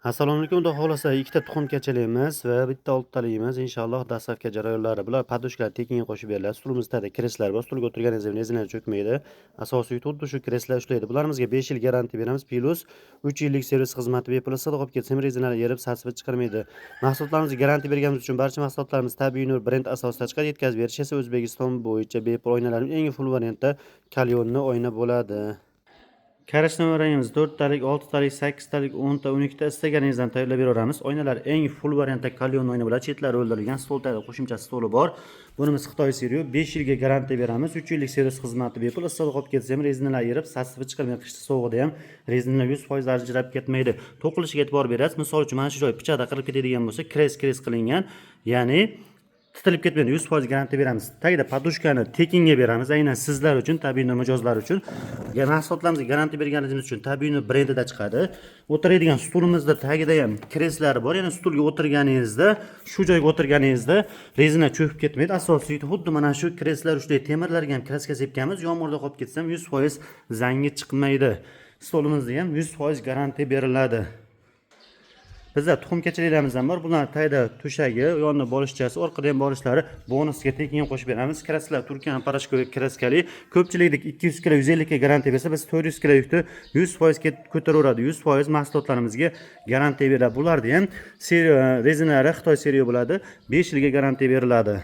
Assalomu alaykum. Xudo xohlasa, ikkita tuxum kachalaymiz va bitta oltitalaymiz. Inshaalloh, доставка jarayonlari. Bular подушка lar tekinga qo'shib beriladi. Stulimizda kreslar bor. Stulga o'tirganingizda rezina cho'kmaydi. Asosiy xuddi shu kreslar ushlaydi. Bularimizga 5 yil garantiya beramiz, плюс 3 yillik servis xizmati bepul. Issig'ida qolib ketsa ham rezinalar erib, sasib chiqarmaydi. Mahsulotlarimizga garantiya berganimiz uchun barcha mahsulotlarimiz tabiiy nur brend asosida chiqadi. Yetkazib berish esa O'zbekiston bo'yicha bepul. Oynalarimiz eng full variantda кальянный oyna bo'ladi. Коричневый rangimiz 4 talik, 6 talik, 8 talik, 10 ta, 12 ta istaganingizdan tayyorlab beraveramiz. Oynalar eng full variantda кальянный oyna bo'ladi. Chetlari o'ldirilgan, stol tagida qo'shimcha stoli bor. Bunimiz Xitoy серия, 5 yilga garantiya beramiz. 3 yillik servis xizmati bepul. Issig'ida qolib ketsa ham rezinalar erib, sasib chiqarmaydi. Qishda sovug'ida ham rezinalar 100% ajrab ketmaydi. To'qilishiga e'tibor berasiz. Misol uchun, mana shu joy pichoqda qirilib ketadigan bo'lsa, kres-kres qilingan, ya'ni titilib ketmaydi, 100% garantiya beramiz. Tagida подушка ni tekinga beramiz, aynan sizlar uchun, tabiiy nur mijozlar uchun. Mahsulotlarimizga garantiya berganimiz uchun tabiiy nur brendida chiqadi. O'tiradigan stulimizda tagida ham kreslari bor, ya'ni stulga o'tirganingizda, shu joyga o'tirganingizda rezina cho'kib ketmaydi. Asosiy xuddi mana shu kreslar ushlaydi. Temirlarga ham краска sepganmiz, yomg'irda qolib ketsa ham 100% zangi chiqmaydi. Stolimizda ham 100% garantiya beriladi. Bizda tuxum kachaliklarimiz ham bor. Bular tagida to'shagi, yonida bolishchasi, orqada ham bolishlari bonusga tekin qo'shib beramiz. Краска lar Turkiyaning порошковый краска li. Ko'pchilikdek 200 kilo 150 ga garantiya bersa, biz 400 kilo yukni 100% ko'taraveradi. 100% mahsulotlarimizga garantiya beriladi. Bularda ham rezinalari Xitoy серия bo'ladi. 5 yilga garantiya beriladi.